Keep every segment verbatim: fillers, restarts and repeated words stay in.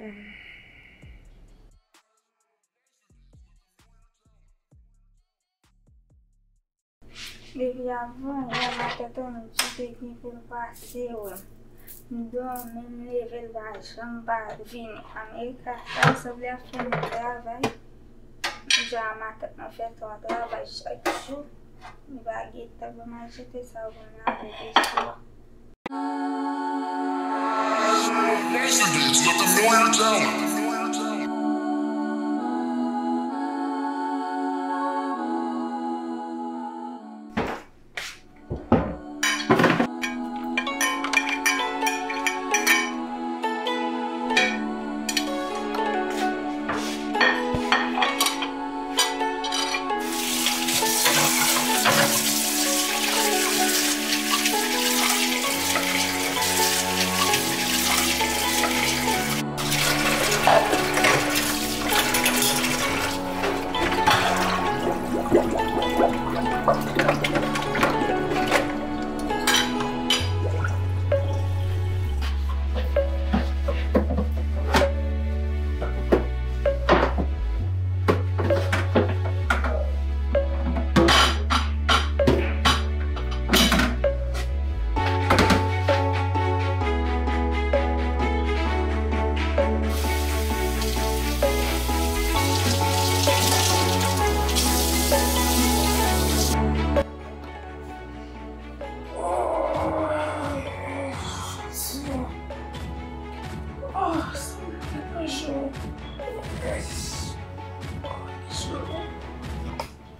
Depi avan yè maten, Tony G te gen pou l pase wè m. M dòmi, m leve, l pa janm pa vini. Amerika sa sanble ap fè m travay. Deja matant nan fè twa travay chak jou. Li pa gen tan pou m al jete sa pou m lave veso a.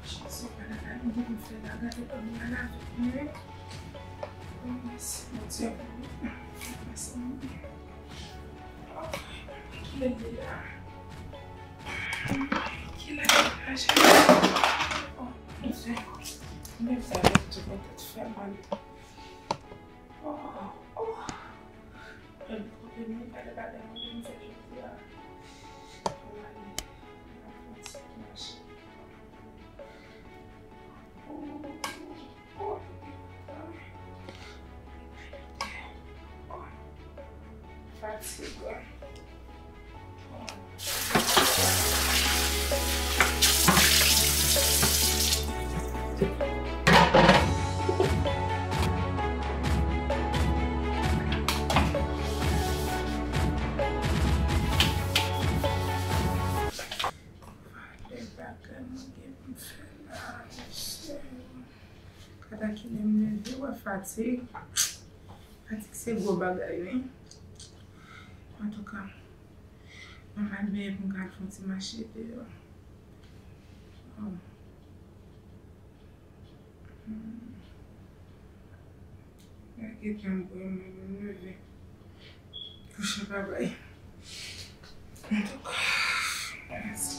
Jezi, pa nan la nou vin fè la, gade dòmi a lave. Mèsi Bondye. Mèsi Bondye. Kilè l ye la? Kilè l ye la, Jezi? Oh, Bondye. Mwen sa tou kontan fè mal. Oh, oh. Gade pwoblèm nan, gade bagay mwen vin fè jodi a. Mwen ale, mwen fè yon ti mache. Oh, oh, oh. Fatig. Valè bagay mwen gen pou m fè la, mesye. Gade kilè m leve, wè fatig. Fatig se gwo bagay, wi. Antouka, mwen pral benyen pou m ka al fè yon ti mache deyò. Oh. Hmm. Gade tan m pran, mwen menm leve. Kouche pa bay. Antouka, mèsi.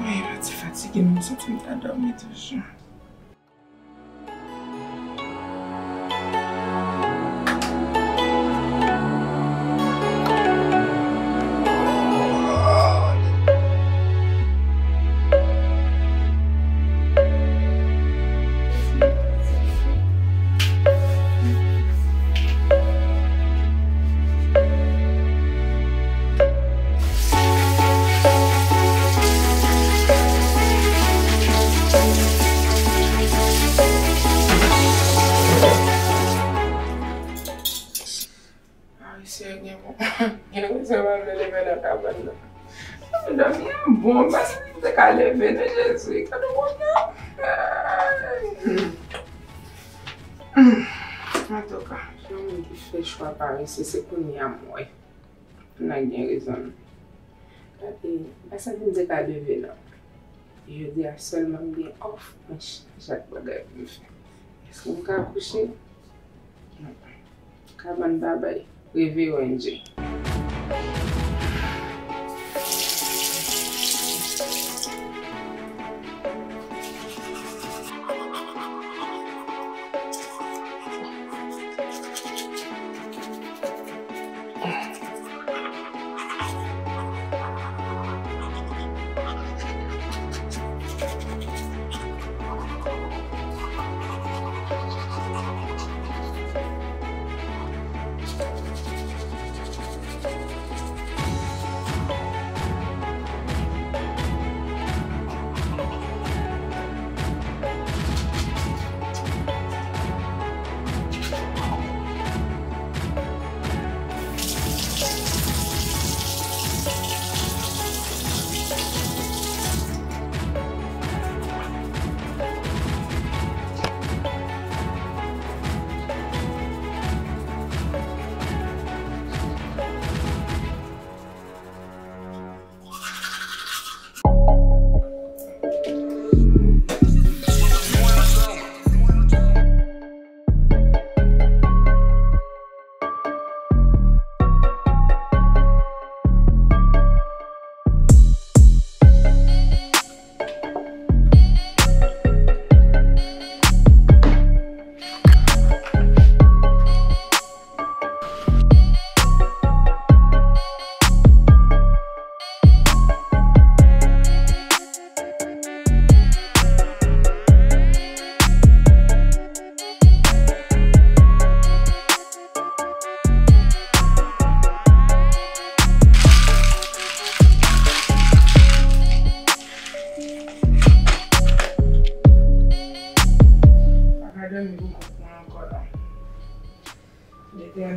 Ay, mwen te fatige, m santi m ta dòmi toujou. Parisien gen bon. Gen rezon pa vle leve nan kabann nan. Dòmi an bon, paske m te ka leve nan Jezi. Gade w kontan. Antouka, yon moun ki fè chwa parese, se kounye a m wè. N a gen rezon l. Gade, m pa santi m te ka leve non. Jodi a sèlman m gen off, mwen chanje ak bagay pou m fè. Èske m ka kouche? Non. Kabann pa bay. Reve Wendy.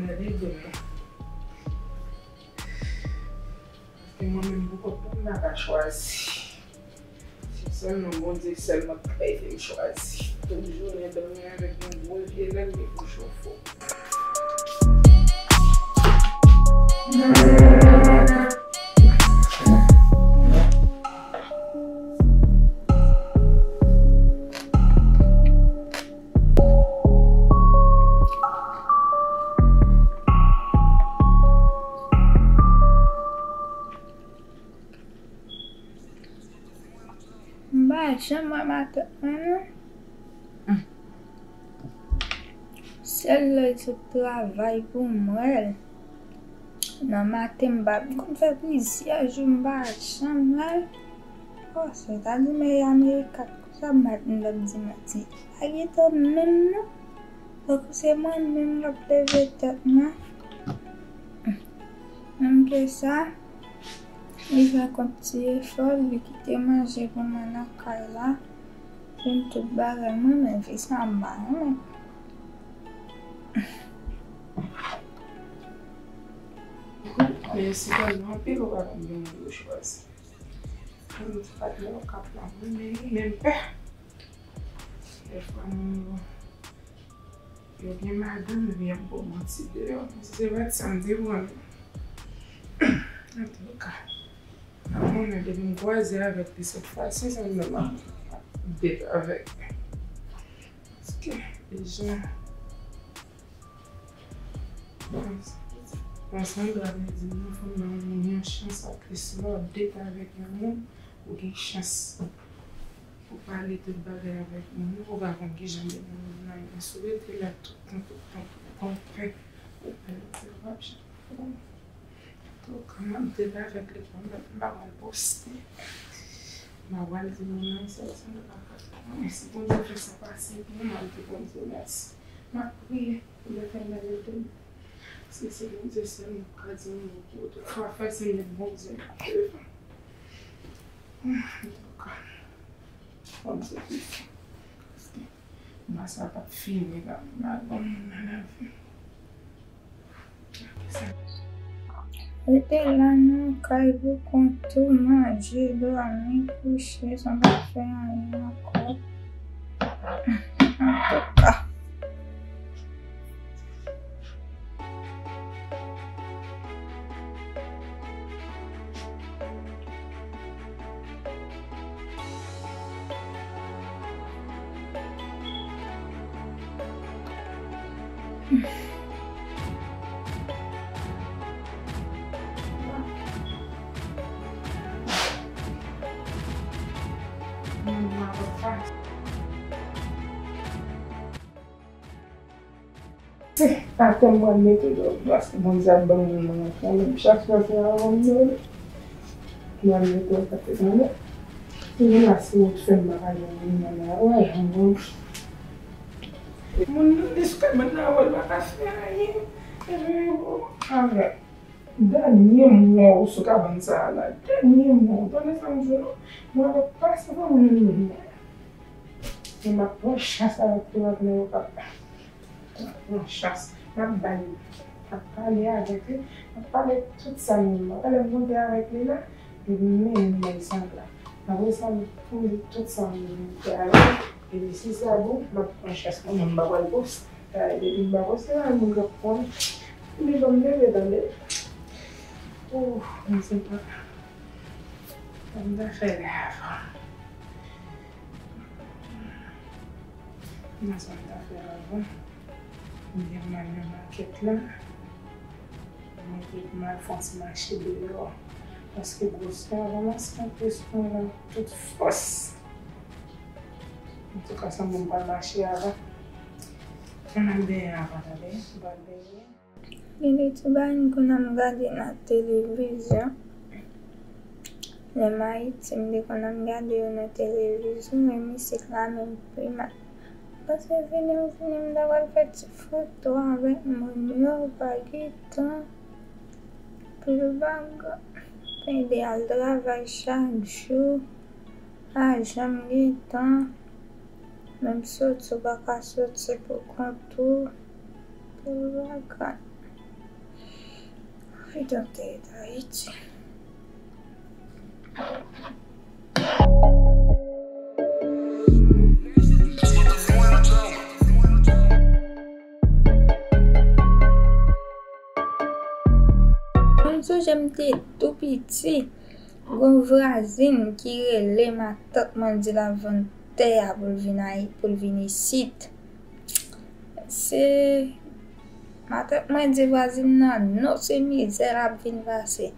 Gade do m nan. Paske mwen menm pou kont mwen m pa ka chwazi. Se sèlman Bondye sèlman k ka ede m chwazi. Tout jounen dòmi avèk yon gwo vye lèt li pou chofo. M pa janm wè matant mwen non. Sèl lè l sot travay pou m wè l. Nan maten m pa, m konn fè plizyè jou m pa janm wè l. Oh, sètadi men Amerika, konsa m pa t, m t ap di manti. Pa gentan menm non. Tankou se mwen menm k ap leve tèt mwen. Menm ke sa, li fè kont ti efò, li kite manje pou mwen nan kay la. Jwenn tout bagay mwen, men fi sa m pa renmen. Men si tèlman anpil, ou pa konn gen moun pou chwazi. Mwen se patnè Okap la, mwen menm, menm pè. Dèfwa, moun yo, yo gen madanm, epi y ap ba w manti deyò. Men si se pa t sa, m te pran l. Antouka, m konnen depi m kwaze avèk li sèt fwa si, se menm nan m ap bet avèk. Paske, deja, Bon, Sandra vle di m nan fanm nan yon chans atlis lè w date avèk yon moun, ou gen chans pou pale tout bagay avèk moun nan, ou pa konn kijan de moun nan ye. Si w rete la tout tan, tout tan, tout tan, w pè, ou pè, ou pè, w ap janm fè. Antouka, m ap date avèk li kanmenm, m pa pral poste. M pa pral di moun nan, se Sandra k ap fè. Men si Bondye fè sa pase pou mwen, m ap di Bondye mèsi. M ap priye pou Letènèl ede m. Paske se Bondye sèlman k ka di m non. Tout sa w ap fè, se met Bondye nan devan. Antouka, Bondye pi fò. Paske mwa sa p ap fini la, m pa gon moun nan lavi m. Rete la nan kay pou kont ou, manje, dòmi, kouche, san pa fè anyen ankò. Antouka. Atè m pral mete dòmi paske Bondye ap ban m moun nan pwoblèm. Chak fwa se avan m dòmi, m pral mete w atè. Tande? Mwen la, si w t fè m pa ka jwenn moun nan, wè, jan bon. Moun nan li sou kay mwen nan, wè, l pa ka fè anyen. Epi, bon, avèk dènye mwa w sou kabann sa a la, dènye mwa w, tande sa m di w non, mwen avèk pa sa pa moun nan. Men m ap pran chans avèk tou ak nèg yo k ap pran chans. M ap ba li, m ap pale avèk li, m ap pale tout sa m gen. M ap pale m monte avèk li la, li mennen m bay Sandra. Apre sa, m poze tout sa m gen pou m fè avè l. Epi si sa bon, m ap pran chans mwen menm, m pa pral poste. Depi m pa poste, pa gen moun k ap konn. Epi ban m leve, tande. Ooh, m se pa. Ban m ta fè la avan. Nan sa m ta fè avan, m te mal nan makèt la. Mwen te mal fè yon ti mache deyò. Paske gwosè a kòmanse anplis mwen nan tout fòs. Antouka, sanble m pral mache avan. Ann al benyen avan, tande? M pral benyen. Gen de ti bagay m konn ap gade nan televizyon. Lè m Ayiti, m te konn ap gade yo nan televizyon, men mizik la menm pi mal. Paske vini m vini, m ta pral fè ti foto avèk moun yo, pa gen tan. Pil bagay. Pende al travay chak jou. Pa janm gen tan. Menm soti, w pa ka soti pou kont ou. Pou bagay. Li t ap tèt Ayiti. M sonje m te tou piti, gon vwazin ki rele matant mwen, di l ap vann tè a pou l vin Ayi-, pou l vin isit. Se matant mwen di vwazin nan non, se mizè l ap vin pase.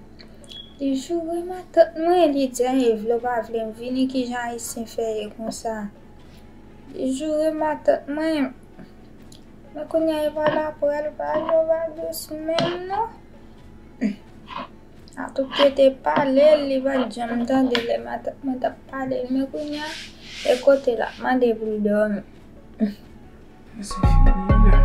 Li joure matant mwen, li di, "Ay, vle w pa vle m vini, kijan Ayisyen fè ye konsa?" Li joure matant mwen. Men kounye a, e pa lapwèl, pa yo, pa dous menm non. Atouke te pale l, li pa t janm tande lè matant mwen t ap pale l. Men kounye a, e kote l ap mande pou l dòmi. Mwen se fini la.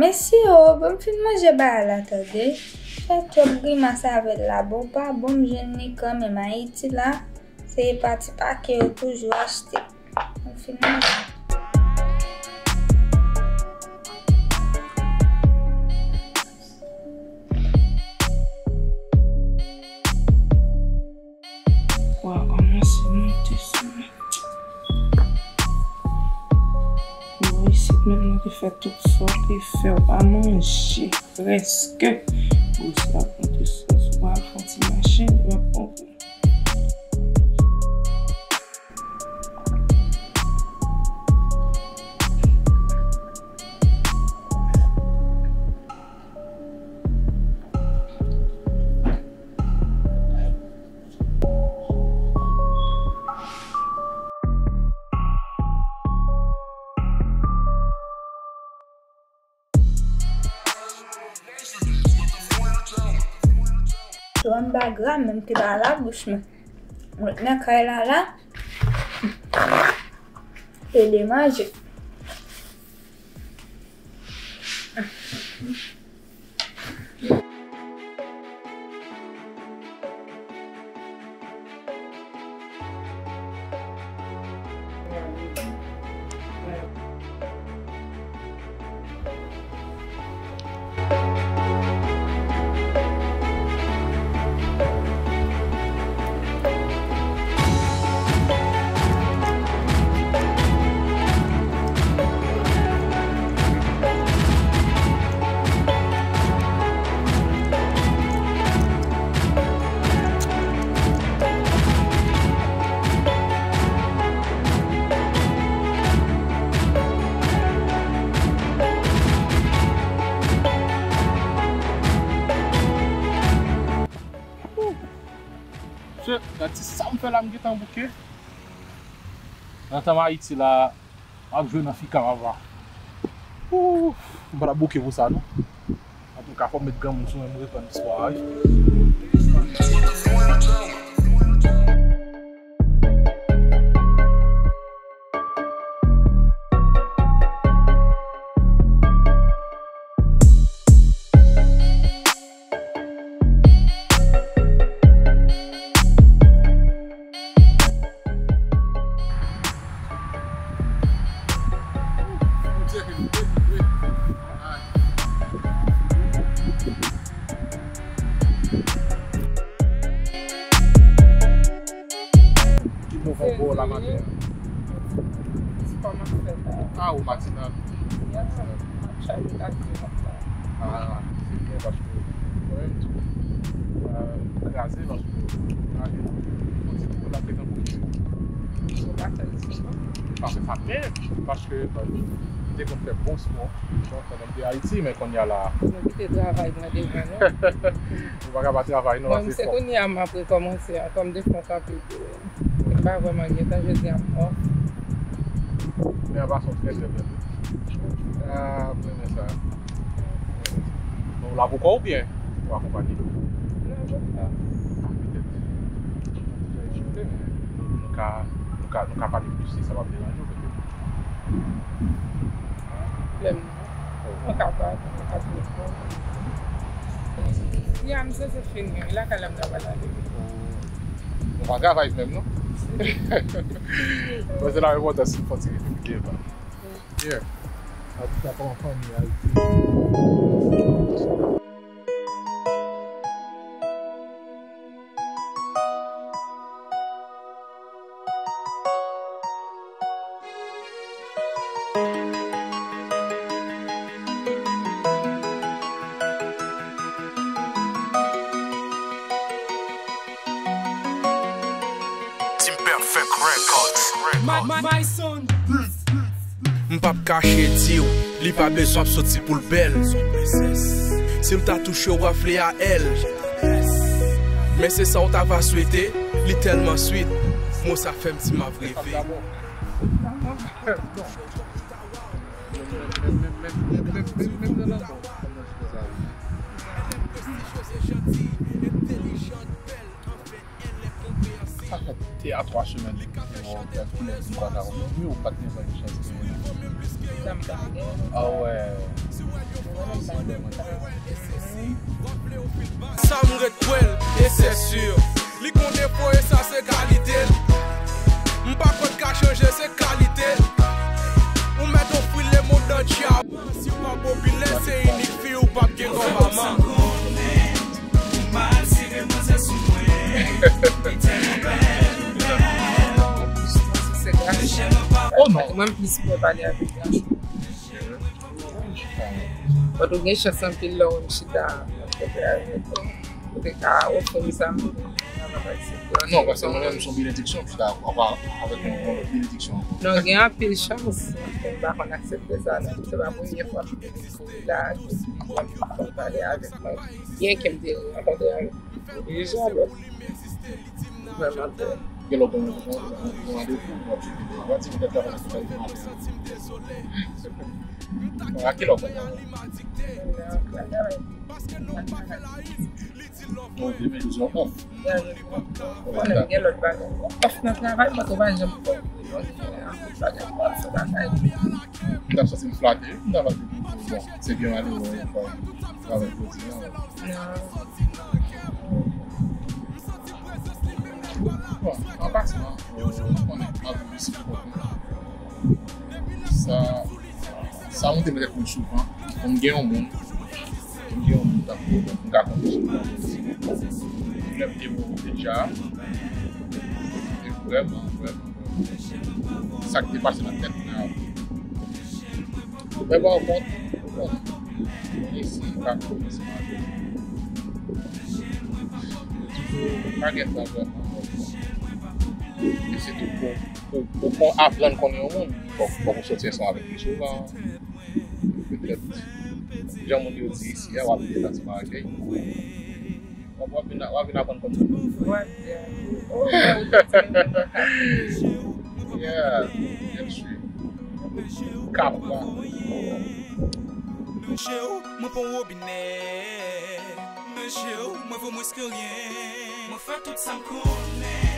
Mesye o, bon, m fin manje bagay la, tande. Fè twòp grimas avè l la, bon, pa bon, m jwenn li kanmenm. Ayiti la, se pa ti pake yo toujou achte. M fin manje. Wa kòmanse monte sou mwen. Bon, isit menm, nou te fè tout sa w te fè, w pa manje, prèske. Gwosè ap monte sou w, si w pa fè yon ti mache, li p ap konprann. Yo, m pa gra, menm ki pa labouch mwen. Mwen nan kay la la. Pede manje. Mesye, gad ti sa m fè la, m gentan bouke. Nan tan Ayiti la, m ap jwe nan fika papa. Ooh, m pa t ap bouke pou sa non. Antouka, fò m met granmoun sou mwen, m reprann espwa a wi. Ki mouvman w pran la maten an? Spò m ap fè la. A, ou matinal. Yes, sir. M ap chaje kake m ap la. A, se byen paske mwen menm tou, euh, kraze paske kraze tou. Fò ti kou la te tankou ki. Ou pa fè l souvan? M pa fè sa, men paske, euh, m te konn fè bon spò. Bon, pandan m te Ayiti, men kounye a la. Nou kite travay mwen devan nou. Ou pa ka pa travay non, mwen, se kounye a m ap rekòmanse ankò, m te fè yon kanpe tou. M pa vrèman gen tan, jodi a m off. Men an pasan, trè, trè byen. Ah, m renmen sa. Bon, w la pou kò w oubyen w akonpanye? Non, pou kò. Ah, petèt. Petèt, nou ka, nou ka, nou ka pale plis si sa p ap deranje w, petèt. Pwoblèm non. Mwen ka pa, mwen ka pa. Ya, m sanse fin, wi. Lakay la m ta pral ale. Ou pa travay menm, non? Mwen se la repòtaj si fò ti reflechi la. Yeah. Sa, sa pa yon fanmi Ayiti. Team Perfect Records. My, my, my son. M p ap kache di w, li pa bezwen ap soti pou l bèl. Si l ta touche w, w ap vle a èl. Men se sa w ta va swete, li tèlman swit. Mo sa fè m di m ap reve. Sa fè de a twa semèn. Ou pa t gen chans de wè. Ah wè. Sa m ret kwè l, e se si. Li gon defo e sa se kalite l. M pa konn ka chanje, se kalite l. Ou mèt ofri lemonn antye a. Si w pa popilè, se inik fi ou p ap gen kòb a man. Oh non. Mwen plis mwen pale avèk gason. But ou gen chans anpil lè w chita, ou te ka ofri m sa m. Non, paske mwen menm, se yon benediksyon, m chita avèk yon, yon lòt benediksyon ankò. Non, gen anpil chans, m pa konn aksepte sa, non. Se pa premye fwa m te la, m pale avèk mwen. Byen ke m te rankontre avèk deja, but vrèman trè. Gen lè w gen yon, yon, yon randevou, w ap chita, w ap di, "Petèt la, mwen te fè yon apèl." A ki lè w fè travay? Ou te bezwen off. Mwen menm gen lòt bagay. Off nan travay, mwen tou pa janm fè. Anpil bagay pou al fè lakay. M t ap santi m flate, wi. M ta va di, bon, se byen malere, wi, travay jodi a. Bon, an pasan, ou konnen, m ap viv isit pou kont mwen. Sa, sa monte nan tèt mwen souvan. Pou m gen yon moun, pou m gen yon moun tankou ou, m ka konte sou li. Lè m te mouri deja, e vrèman, vrèman, vrèman, sa k te pase nan tèt mwen an. Men pa kont, bon, mwen eseye pa kòmanse mache. Toujou pa gen tan vrèman. E se tou pou, pou, pou kon aprann konnen yon moun, fòk, fòk ou soti ansanm avèk li souvan. Petèt, jan moun yo di isi a, w ap vin nan ti bagay. W ap, w ap vin, w ap vin aprann konn moun. Yeah, that's true. Kapab. Nan je w, mwen pa yon wobinè. Nan je w, mwen vo mwens ke ryen. Mwen fè tout sa m konnen.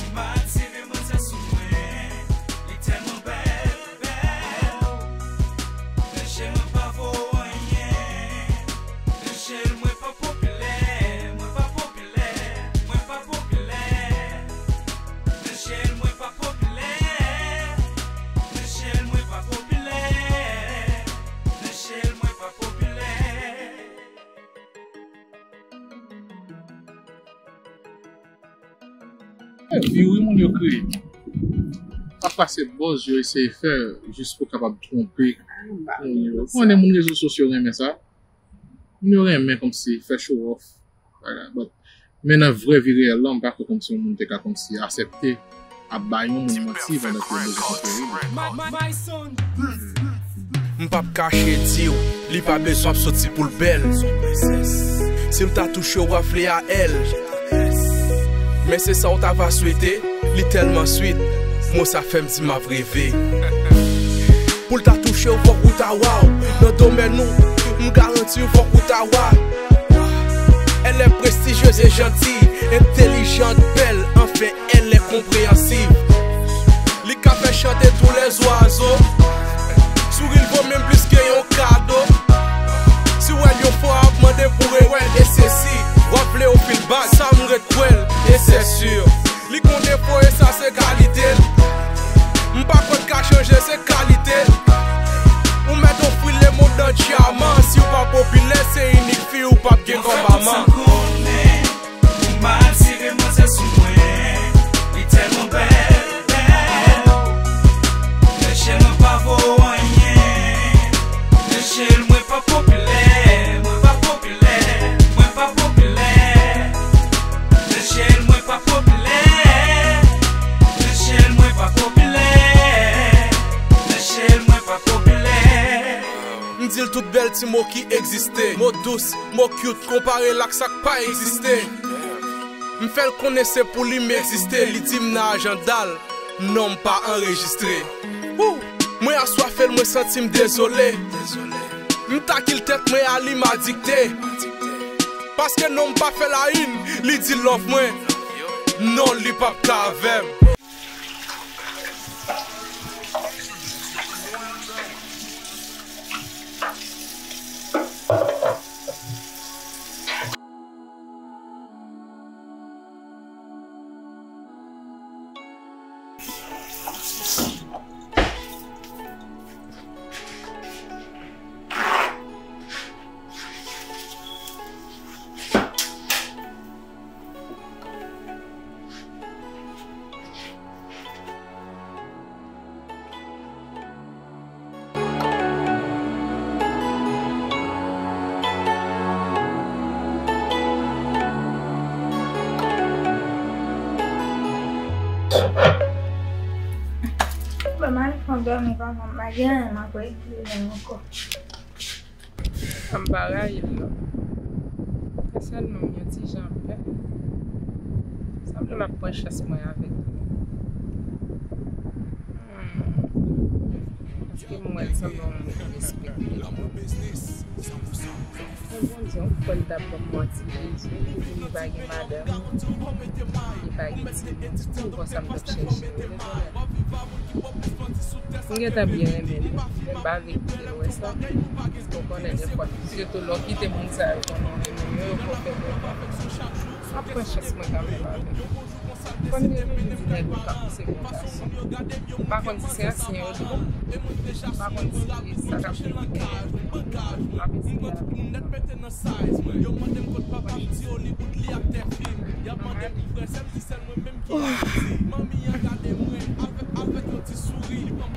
M atire manzè sou mwen. Li tèlman bèl, bèl. Nan je l mwen pa vo anyen. Nan je l mwen pa popilè, mwen pa popilè, mwen pa popilè. Nan je l mwen pa popilè. Nan je l mwen pa popilè. Nan je l mwen pa popilè. Vire moun yo kreye. Pa pase buzz yo eseye fè jis pou kapab twonpe moun yo. Konnen moun rezo sosyo renmen sa. Moun yo renmen kòmsi fè show off. Bagay. But, men nan vrè vi reyèl la, m pa kwè kòmsi yon moun te ka kòmsi aksepte ap bay yon moun manti pandan ke yo bezwen konprann li. M p ap kache di w, li pa bezwen ap soti pou l bèl. Si l ta touche w, w ap vle a èl. Men se sa w ta va swete, li tèlman swit. Mo sa fè m di m ap reve. Pou l ta touche w, fòk ou ta waw. Nan domèn ou, m garanti w, fòk ou ta waw. Elle est prestigieuse et gentille, intelligente, belle, enfin, elle est compréhensive. Li ka fè chante tous les oiseaux. Souri l vo menm plis ke yon kado. Ou rewèl e sesi, w ap vle ou fin bat, sa m ret kwè l, e sè si. Li gon defo e sa se kalite l. M pa kwè l ka chanje, se kalite l. Ou mèt ofri lemonn nan dyaman, si w pa popilè, se inik fi ou p ap gen kòm aman. Ou mal tire manzè sou mwen, li tèlman bèl, bèl. Lèchèl mwen pa vo anyen. Lèchèl mwen pa popilè, mwen pa popilè, mwen pa popilè. Lèchèl mwen pa popilè, lèchèl mwen pa popilè, lèchèl mwen pa popilè. M di l tout bèl ti mo ki egziste, mo dous, mo cute, konpare l ak sa k pa egziste. M fè l konnen se pou li m egziste, li di m nan ajanda l, non m pa anrejistre. Woo! Mwen aswafe l, mwen santi m dezole. M ta ki l tèt mwen a li m adikte. Paske non m pa fè layine, li di love mwen. Non, li p ap ka avè m. Ban m al fè yon dòmi, papa, m pa gen anyen m ap regle ankò. M pa rayi l non. Men sèlman m yon ti jan pè. Sanble m ap pran chans mwen avèk li. Hmm. Paske m wè l sanble yon moun ki respekte l. Men Bondye, yon fwa l t ap ban m manti, Jezi, li di li pa gen madanm, li pa gen timoun. Pou konsa m t ap chèche. M gentan byen renmen l, men m pa vle kite l wè sa. Ou konnen defwa, sitou lè w kite moun sa yo, konnen w renmen yo, yo fè w fè bèl bagay. M ap pran chans mwen kanmenm avè l. Konn gen toujou ti nèg yo k ap pouse bon gason. M pa konn si se ansyen yo tou. M pa konn si sa k ap fè yo gen. M ap eseye avè l.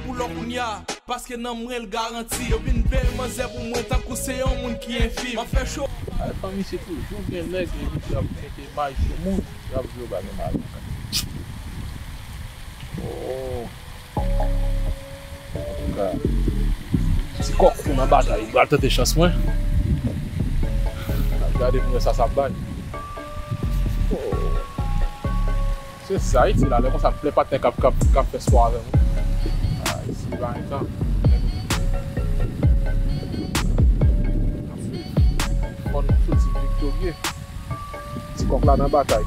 Pou lò kounye a, paske nan mwen l garanti. Yo vin peye manzè pou mwen tankou se yon moun ki enfim. M ap fè cho. Ay, fanmi, se toujou gen nèg, epi y ap mete may sou moun, y ap di yo pa gen mari. Oh. Antouka, ti kòk tou nan batay, m pral tante chans mwen. N ap gade pou wè sa sa ap bay. Oh. Se sa, wi, se la, lè konsa, m plen patnè k ap, k ap, k ap fè spò avè m. Ah, isi pa gen tan. Fò n soti viktorye. Ti kòk la nan batay.